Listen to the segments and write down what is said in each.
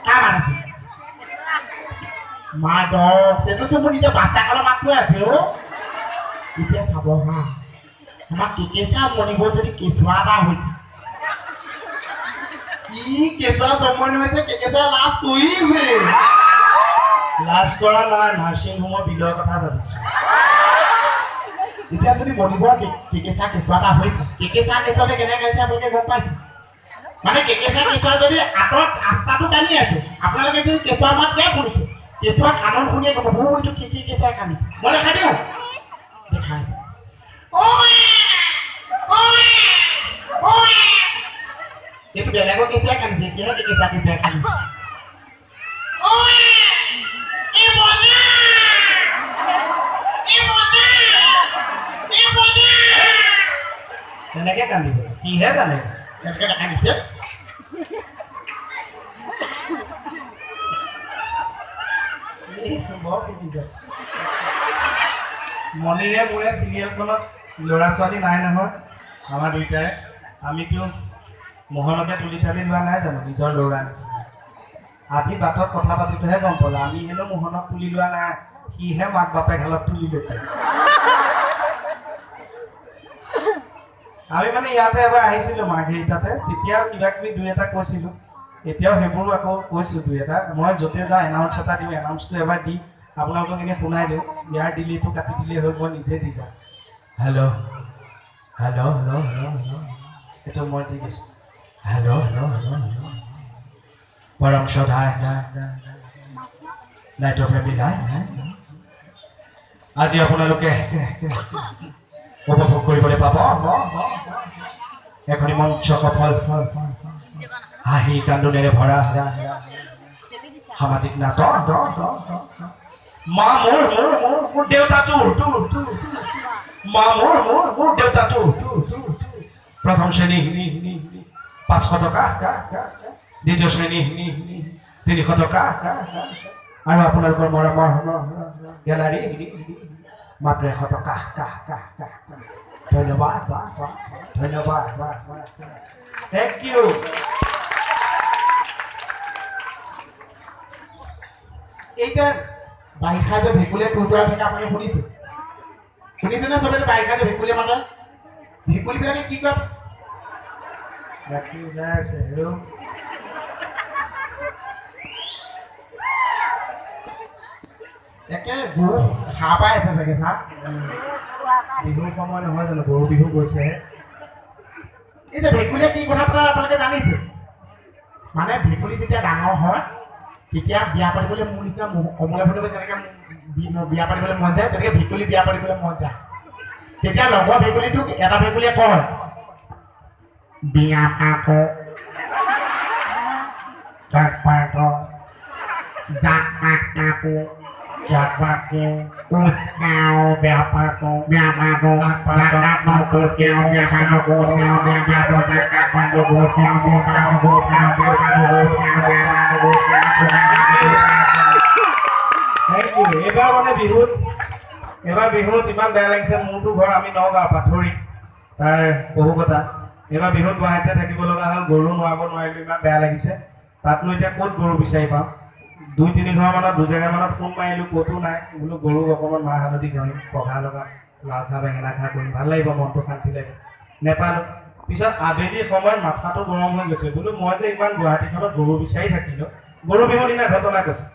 কাৰ মাত আছে? মা দহ সেইটো মোৰ নিজৰ বাচ্চা কালৰ মাতটোৱে আছে অ'। এতিয়া চাব হা, আমাৰ কেকেচা মণিব যদি কেঁচুৱা এটা হৈছে, কি কেঁচুৱা জন্ম হৈছে, কেকেচা লাজ কৰিছে। লাজ কৰা নাই, নাৰ্ছিং হোমৰ বিলৰ কথা ভাবিছো। এতিয়া যদি মণিবৰ কেকেচা কেঁচুৱা এটা হৈছে, কেকেচা কেঁচুৱাতে কেনেকে কান্দিছে আপোনালোকে গম পাইছে? মানে কেকেচা কেঁচুৱা যদি আঁতৰত ৰাস্তাটো কান্দি আছে, আপোনালোকে যদি কেঁচুৱা মাত কিয় শুনিছে, কেঁচুৱা কাণত শুনিয়ে গম পাব এইটো কে কে কেঁচুৱাই কান্দিছে। মই দেখাই দিওঁ, দেখাই দিওঁ। এইটো বেলেগৰ কেঁচুৱাই কান্দিছে, এতিয়াহে কেকেচা কেঁচুৱাই কান্দিছে। তেনেকে কান্দিব কিহে জানে, তেনেকে নাকান্দিছে। বৰ ফূৰ্তি আছে। মণিৰে মোৰে চিৰিয়েলখনত ল'ৰা ছোৱালী নাই নহয় আমাৰ দুইটাৰে। আমিতো মোহনকে তুলি থালি লোৱা নাই জানো নিজৰ ল'ৰা নিচিনা। আজি বাটত কথা পাতোতেহে গম পালোঁ, আমি হেনো মোহনক তুলি লোৱা নাই, সিহে মাক বাপেক হালত তুলি লৈছে। আমি মানে ইয়াতে এবাৰ আহিছিলোঁ মাৰ্ঘেৰিটাতে, তেতিয়াও কিবা কিবি দুই এটা কৈছিলোঁ, এতিয়াও সেইবোৰো আকৌ কৈছোঁ দুই এটা। মই য'তে যাওঁ এনাউন্স এটা দিওঁ, এনাউন্সটো এবাৰ দি আপোনালোকক এনেই শুনাই দিওঁ, ইয়াৰ ডিলেটো কাটি দিলেই হ'ল, মই নিজে দি যাওঁ। Hello hello hello hello hello, সেইটো মই দি দিছোঁ। হেল্ল' হেল্ল' হেল্ল' হেল্ল', পৰম শ্ৰদ্ধা লাইটৰ প্ৰেমী নাই, আজি আপোনালোকে উপভোগ কৰিবলৈ পাব এখনি মঞ্চ সফল হাঁহি কান্দোনেৰে ভৰা সামাজিক নাটক। মা মোৰ মোৰ মোৰ মোৰ দেউতা তোৰ তোৰ তোৰ, মা মোৰ মোৰ মোৰ দেউতা তোৰ তোৰ তোৰ। প্ৰথম শ্ৰেণী 500 টকা, দ্বিতীয় শ্ৰেণী 300 টকা, আৰু আপোনালোকৰ মৰমৰ গেলাৰী মাত্ৰ 100 টকা। ধন্যবাদ, ধন্যবাদ, thank U. এই যে বাৰিষা যে ভেকুলীয়ে টোৰটোৰাই থাকে, আপুনি শুনিছে? শুনিছেনে চবে? বাৰিষা যে ভেকুলীয়ে মাতে, ভেকুলীবিলাকে কি কৰে? গাখীৰ ওলাই আছে। হেল্ল', একে গৰু সাৰ পাই আছে চাগে। চা, বিহুৰ সময় নহয় জানো, গৰু বিহু গৈছেহে। এই যে ভেকুলীয়ে কি কথা পাতে আপোনালোকে জানিছে? মানে ভেকুলী যেতিয়া ডাঙৰ হয় তেতিয়া বিয়া পাতিবলৈ মোৰ নিচিনা কমলা ফুটকে যেনেকৈ বিয়া পাতিবলৈ মন যায়, তেনেকৈ ভেকুলী বিয়া পাতিবলৈ মন যায়। তেতিয়া লগৰ ভেকুলীটোক এটা ভেকুলীয়ে কয়, বিয়া পাতো জাক পাতো জাক পাতো জাক পাতো কোচ খাওঁ বিয়া পাতো বিয়া পাতো জাক পাতো কোচ খাওঁ বিয়া পাতো কোচ খাওঁ বিয়া পাতো জাক পাতো কোচ খাওঁ বিয়া পাতো কোচ খাওঁ বিয়া পাতো কোচ খাওঁ বিয়া পাতো কোচ খাওঁ। Thank U. এইবাৰ মানে বিহুত, এইবাৰ বিহুত ইমান বেয়া লাগিছে। মোৰতো ঘৰ আমি নগাঁও পাথৰি, তাৰ বহু কথা। এইবাৰ বিহুত গুৱাহাটীতে থাকিব লগা হ'ল, গৰু নোৱাব নোৱাৰিলোঁ, ইমান বেয়া লাগিছে। তাতনো এতিয়া ক'ত গৰু বিচাৰি পাওঁ? 2-3 ঘৰমানত, দুজেগামানত ফোন মাৰিলোঁ, ক'তো নাই। বোলো গৰুক অকণমান মাহ হালধি ঘঁহিম, পঘা লগাম, লাও খা বেঙেনা খা কৰিম, ভাল লাগিব, মনটো শান্তি লাগিব। নেপালোঁ। পিছত আবেলি সময়ত মাথাটো গৰম হৈ গৈছে। বোলো মই যে ইমান গুৱাহাটীখনত গৰু বিচাৰি থাকিলোঁ, গৰু বিহুৰ দিনা ঘটনা কৈছে,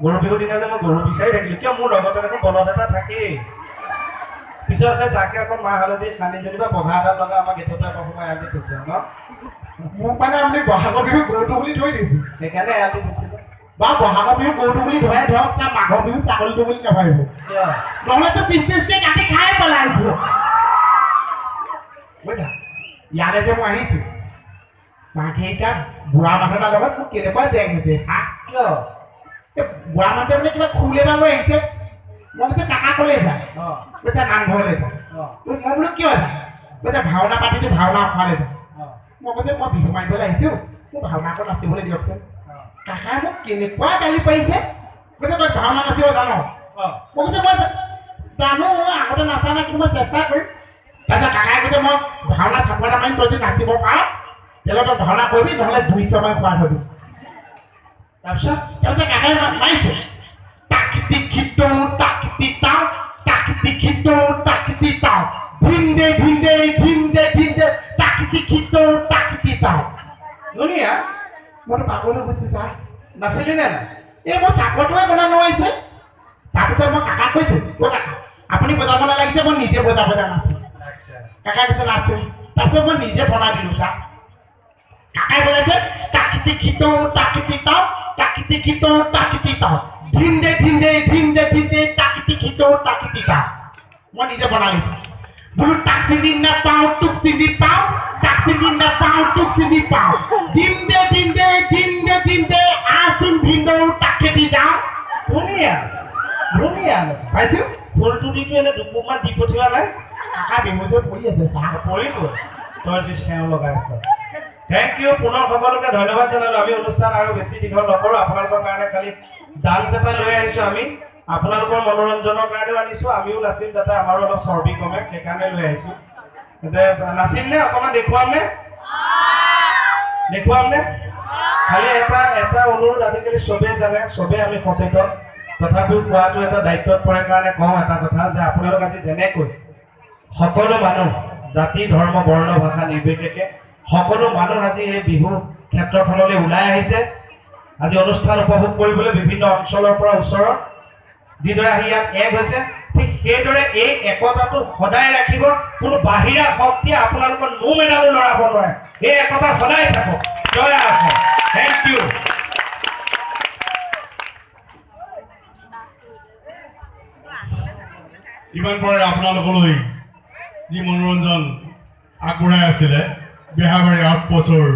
গৰু বিহুৰ দিনা যে মই গৰু বিচাৰি থাকিলোঁ, কিয় মোৰ লগতে দেখোন বলদ এটা থাকেই। পিছত সেই তাকে আকৌ মাহ হালধি সানি যেনিবা পঘা এটা লগাই আমাৰ গেটতে আকৌ সোমাই এৰাল দি থৈছে ন। মোক মানে আপুনি বহাগৰ বিহু গৰুটো বুলি ধৰি দিছে, সেইকাৰণে এৰাল দি থৈছিলোঁ। বা বহাগৰ বিহু গৰুটো বুলি ধৰে ধৰক, তাৰ মাঘৰ বিহু ছাগলীটো বুলি নাভাবিব, নহ'লেতো পিছ পিছকে কাটি খাই পেলাইছো। বুজিছা, ইয়ালৈ যে মই আহিছোঁ, মাঘেৰিটা বুঢ়া মানুহ এটাৰ লগত মোক কেনেকুৱা জেং হৈছে। হা, কিয়? এই বুঢ়া মানুহটোৱে মানে কিবা খোল এটা লৈ আহিছে। মই কৈছোঁ কাকা ক'লৈ যায়? কৈছে নামঘৰলৈ যায়। মই বোলো কিয় যায়? কৈছে ভাওনা পাতিছোঁ, ভাওনা খোৱালৈ যায়। মই কৈছোঁ মই বিহু মাৰিবলৈ আহিছোঁ, মোক ভাওনা আকৌ নাচিবলৈ দিয়কচোন। কাকাই মোক কেনেকুৱা গালি পাৰিছে। কৈছে তই ভাওনা নাচিব জান? মই কৈছোঁ মই জানো, আগতে নাচা নাই, কিন্তু মই চেষ্টা কৰিম। তাৰপিছত কাকাই কৈছে মই ভাওনা চাপৰ এটা মাৰিম, তই যদি নাচিব পাৰ তেতিয়াহ'লে তই ভাওনা কৰিবি, নহ'লে 2 ছমাহ খোৱা থৈ দিম। তাৰপিছত কাকাই মাৰিছে তাক তি তাক তি তাও তাক তি তাক তি তাও ধিন দে ধিন দে ধিন দে ধিন দে তাক তি তাক তি তাও। ধুনীয়া। মইতো পাগল হৈ গৈছোঁ ছাৰ। নাচিলি নে নাই? এই মই চাকৰটোৱে বনাব নোৱাৰিছে। তাৰপিছত মই কাকাক কৈছোঁ, অ' কাকা আপুনি বজাব নালাগিছে, মই নিজে বজাব নাচোঁ। কাকাই কৈছে নাচোঁ। তাৰপিছত মই নিজে বনাই দিলোঁ ছাৰ। কাকাই বজাইছে তাক তি তাক তি তাও তাক তি তাক তি তাও ধিন দে ধিন দে ধিন দে ধিন দে তাক তি তাক তি তাও। মই নিজে বনাই লৈছোঁ। বোলো তাক চিনি নাপাওঁ তোক চিনি পাওঁ, তাক চিনি নাপাওঁ তোক চিনি পাওঁ, ধিন দে ধিন দে ধিন দে ধিন দে আহচোন ভিনদেউ তাকে দি যাওঁ। ধুনীয়া ধুনীয়া। পাইছোঁ। খোলটো দিটো এনে দুকোপমান দি পঠিওৱা নাই? কাকা বেহুচ হৈ পৰি আছে ছাৰ। পৰিব, তই যি চেও লগাই আছ। Thank U, পুনৰ সকলোকে ধন্যবাদ জনালোঁ। আমি অনুষ্ঠান আৰু বেছি দীঘল নকৰোঁ, আপোনালোকৰ কাৰণে খালি ডান্স এটা লৈ আহিছোঁ আমি, আপোনালোকৰ মনোৰঞ্জনৰ কাৰণেও আনিছোঁ, আমিও নাচিম যাতে আমাৰো অলপ চৰ্বি কমে, সেইকাৰণে লৈ আহিছোঁ। নাচিম নে অকণমান দেখুৱাম নে? দেখুৱাম নে? খালি এটা এটা অনুৰোধ, আজিকালি চবেই জানে, চবেই আমি সচেতন, তথাপিও কোৱাটো এটা দায়িত্বত পৰে কাৰণে কওঁ এটা কথা যে আপোনালোক আজি যেনেকৈ সকলো মানুহ জাতি ধৰ্ম বৰ্ণ ভাষা নিৰ্বিশেষে সকলো মানুহ আজি এই বিহু ক্ষেত্ৰখনলৈ ওলাই আহিছে, আজি অনুষ্ঠান উপভোগ কৰিবলৈ বিভিন্ন অঞ্চলৰ পৰা ওচৰৰ যিদৰে আহি ইয়াত এক হৈছে, ঠিক সেইদৰে এই একতাটো সদায় ৰাখিব। কোনো বাহিৰা শক্তিয়ে আপোনালোকৰ নোম এডালো লৰাব নোৱাৰে, এই একতা সদায় থাকক। জয় অসম। Thank you. ইমান পৰে আপোনালোকলৈ যি মনোৰঞ্জন আগবঢ়াই আছিলে বেহাবাৰী আউটপোষ্টৰ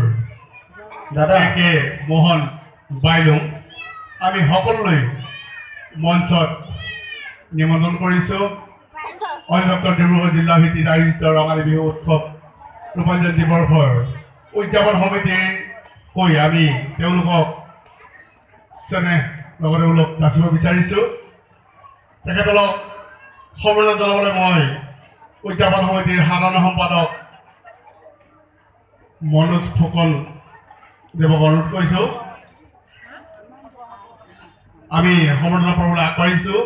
দাদা কে মোহন বাইলুং, আমি সকলোলৈ মঞ্চত নিমন্ত্ৰণ কৰিছোঁ। অবিভক্ত ডিব্ৰুগড় জিলা ভিত্তিত আয়োজিত ৰঙালী বিহু উৎসৱ ৰূপালী জয়ন্তী বৰ্ষৰ উদযাপন সমিতিৰ হৈ আমি তেওঁলোকক চেনেহ লগতে ওলগ যাচিব বিচাৰিছোঁ। তেখেতলোক সম্বৰ্ধনা জনাবলৈ মই উদযাপন সমিতিৰ সাধাৰণ সম্পাদক মনোজ ফুকন দেৱক অনুৰোধ কৰিছোঁ। আমি সম্বৰ্ধনা পৰ্বলৈ আগবাঢ়িছোঁ।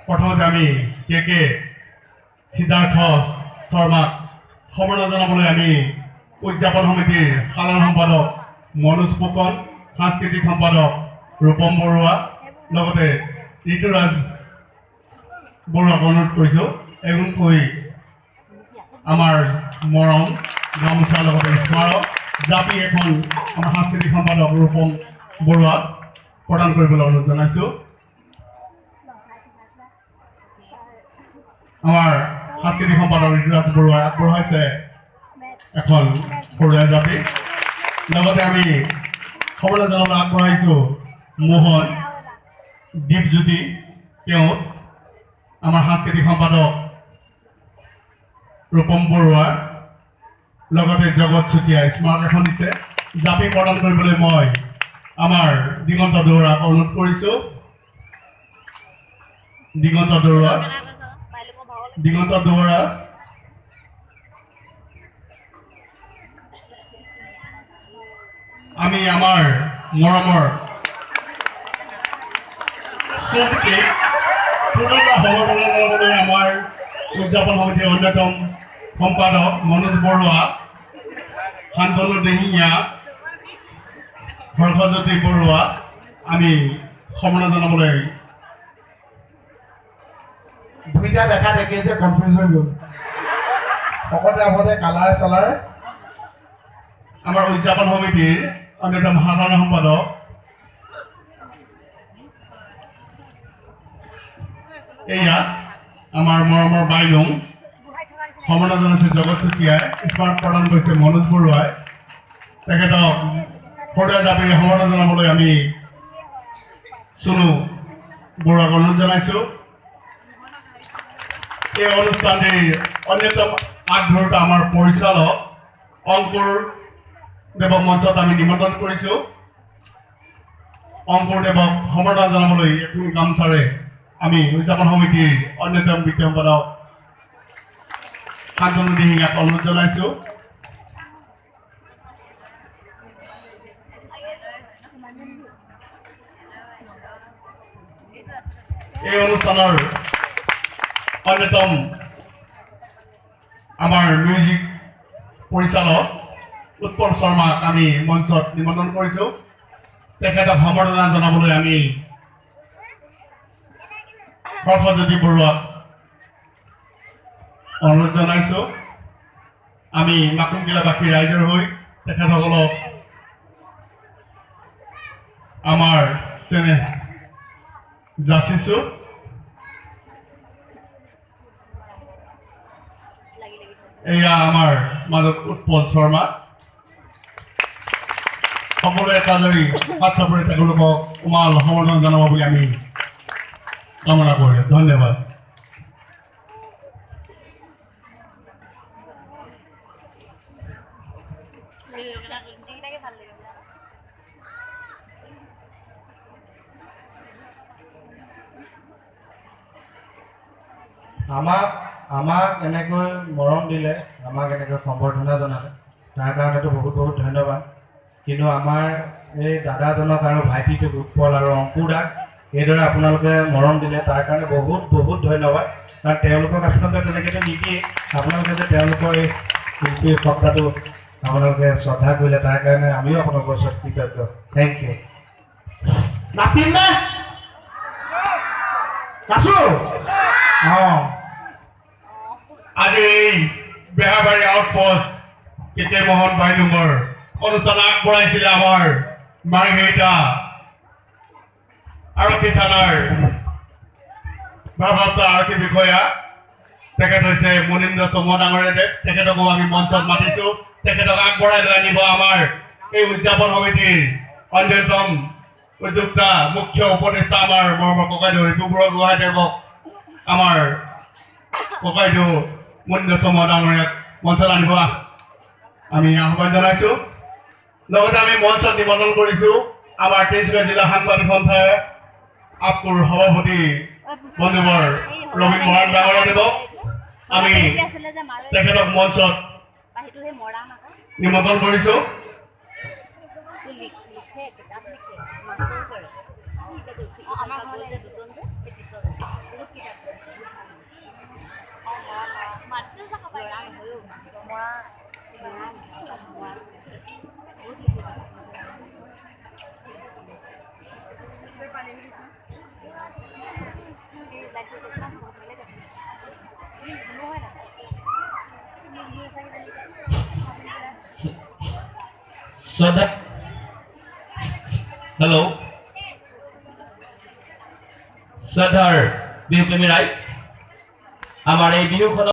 প্ৰথমতে আমি কে কে সিদ্ধাৰ্থ শৰ্মাক সম্বৰ্ধনা জনাবলৈ আমি উদযাপন সমিতিৰ সাধাৰণ সম্পাদক মনোজ ফুকন, সাংস্কৃতিক সম্পাদক ৰূপম বৰুৱা, লগতে ঋতুৰাজ বৰুৱাক অনুৰোধ কৰিছোঁ। এগুণকৈ আমাৰ মৰম গামোচাৰ লগতে স্মাৰক জাপি এখন আমাৰ সাংস্কৃতিক সম্পাদক ৰূপম বৰুৱাক প্ৰদান কৰিবলৈ অনুৰোধ জনাইছোঁ। আমাৰ সাংস্কৃতিক সম্পাদক ঋতুৰাজ বৰুৱাই আগবঢ়াইছে এখন সৰু জাপি। লগতে আমি সম্বৰ্ধনা জনাবলৈ আগবঢ়াইছোঁ মোহন দীপজ্যোতি তেওঁক, আমাৰ সাংস্কৃতিক সম্পাদক ৰূপম বৰুৱাৰ লগতে জগত চুতীয়া স্মাৰক এখন দিছে। জাপি প্ৰদান কৰিবলৈ মই আমাৰ দিগন্ত দুৱৰাক অনুৰোধ কৰিছোঁ। দিগন্ত দুৱৰা, দিগন্ত দুৱৰা, আমি আমাৰ মৰমৰ চুমটিক পুনৰবাৰ সম্বৰ্ধনা জনাবলৈ আমাৰ উদযাপন সমিতিৰ অন্যতম সম্পাদক মনোজ বৰুৱা, শান্তনু দিহিঙীয়া, হৰ্ষজ্যোতি বৰুৱা আমি সম্বৰ্ধনা জনাবলৈ। দুইটা দেখা দেখি যে কনফিউজ হৈ গ'ল, সকলোৱে আগতে কালাৰ চালাৰ। আমাৰ উদযাপন সমিতিৰ অন্যতম সাধাৰণ সম্পাদক এয়া আমাৰ মৰমৰ বাইলুং সম্বৰ্ধনা জনাইছে জগত চুতীয়াই, স্মাৰক প্ৰদান কৰিছে মনোজ বৰুৱাই। তেখেতক সৰুৱা জাপিৰে সম্বৰ্ধনা জনাবলৈ আমি চুনু বৰুৱাক অনুৰোধ জনাইছোঁ। এই অনুষ্ঠানটিৰ অন্যতম আগধৰোতা আমাৰ পৰিচালক অংকুৰ দেৱক মঞ্চত আমি নিমন্ত্ৰণ কৰিছোঁ। অংকুৰ দেৱক সম্বৰ্ধনা জনাবলৈ এখন গামোচাৰে আমি উদযাপন সমিতিৰ অন্যতম বিত্ত সম্পাদক শান্তনু দিহিঙাক অনুৰোধ জনাইছোঁ। এই অনুষ্ঠানৰ অন্যতম আমাৰ মিউজিক পৰিচালক উৎপল শৰ্মাক আমি মঞ্চত নিমন্ত্ৰণ কৰিছোঁ। তেখেতক সম্বৰ্ধনা জনাবলৈ আমি হৰ্ষজ্যোতি বৰুৱাক অনুৰোধ জনাইছোঁ। আমি মাকুমকিলাবাসী ৰাইজৰ হৈ তেখেতসকলক আমাৰ চেনেহ যাচিছোঁ। এয়া আমাৰ মাজত উৎপল শৰ্মা। সকলোৱে একাজৰি হাত চাপৰি তেওঁলোকক উমাল সমৰ্থন জনাব বুলি আমি কামনা কৰিলোঁ। ধন্যবাদ। আমাক এনেকৈ মৰম দিলে, আমাক এনেকৈ সম্বৰ্ধনা জনালে, তাৰ কাৰণেতো বহুত বহুত ধন্যবাদ। কিন্তু আমাৰ এই দাদাজনক আৰু ভাইটিটোক উৎপল আৰু অংকুৰ দাক এইদৰে আপোনালোকে মৰম দিলে, তাৰ কাৰণে বহুত বহুত ধন্যবাদ। কাৰণ তেওঁলোকক আচলতে তেনেকৈতো নিদিয়ে, আপোনালোকে যে তেওঁলোকৰ এই শিল্পীৰ সত্তাটো আপোনালোকে শ্ৰদ্ধা কৰিলে, তাৰ কাৰণে আমিও আপোনালোকৰ ওচৰত কৃতজ্ঞ। Thank you. নাতিম নে কাছো? অঁ, আজিৰ এই বেহাবাৰী আউটপোষ্ট কে কে মোহন বাইলুঙৰ অনুষ্ঠান আগবঢ়াইছিলে আমাৰ মাৰ্ঘেৰিটা আৰক্ষী থানাৰ ভাৰপ্ৰাপ্ত আৰক্ষী বিষয়া, তেখেত হৈছে মনীন্দ্ৰ চমুৱা ডাঙৰীয়া। তেখেতকো আমি মঞ্চত মাতিছোঁ। তেখেতক আগবঢ়াই লৈ আনিব আমাৰ এই উদযাপন সমিতিৰ অন্যতম উদ্যোক্তা, মুখ্য উপদেষ্টা আমাৰ মৰমৰ ককাইদেউ ৰিপু বৰগোহাঁইদেৱক, আমাৰ ককাইদেউ মনীন্দ্ৰ চমুৱা ডাঙৰীয়াক মঞ্চত আনিব আমি আহ্বান জনাইছোঁ। লগতে আমি মঞ্চত নিমন্ত্ৰণ কৰিছোঁ আমাৰ তিনিচুকীয়া জিলা সাংবাদিক সন্থাৰ আপকুৰ সভাপতি বন্ধুবৰ ৰবীন মৰাণ ডাঙৰীয়াদেৱক আমি তেখেতক মঞ্চত নিমন্ত্ৰণ কৰিছোঁ। হেল্ল' শ্ৰদ্ধাৰ বিহুপ্ৰেমী ৰাইজ, আমাৰ এই বিহুখনত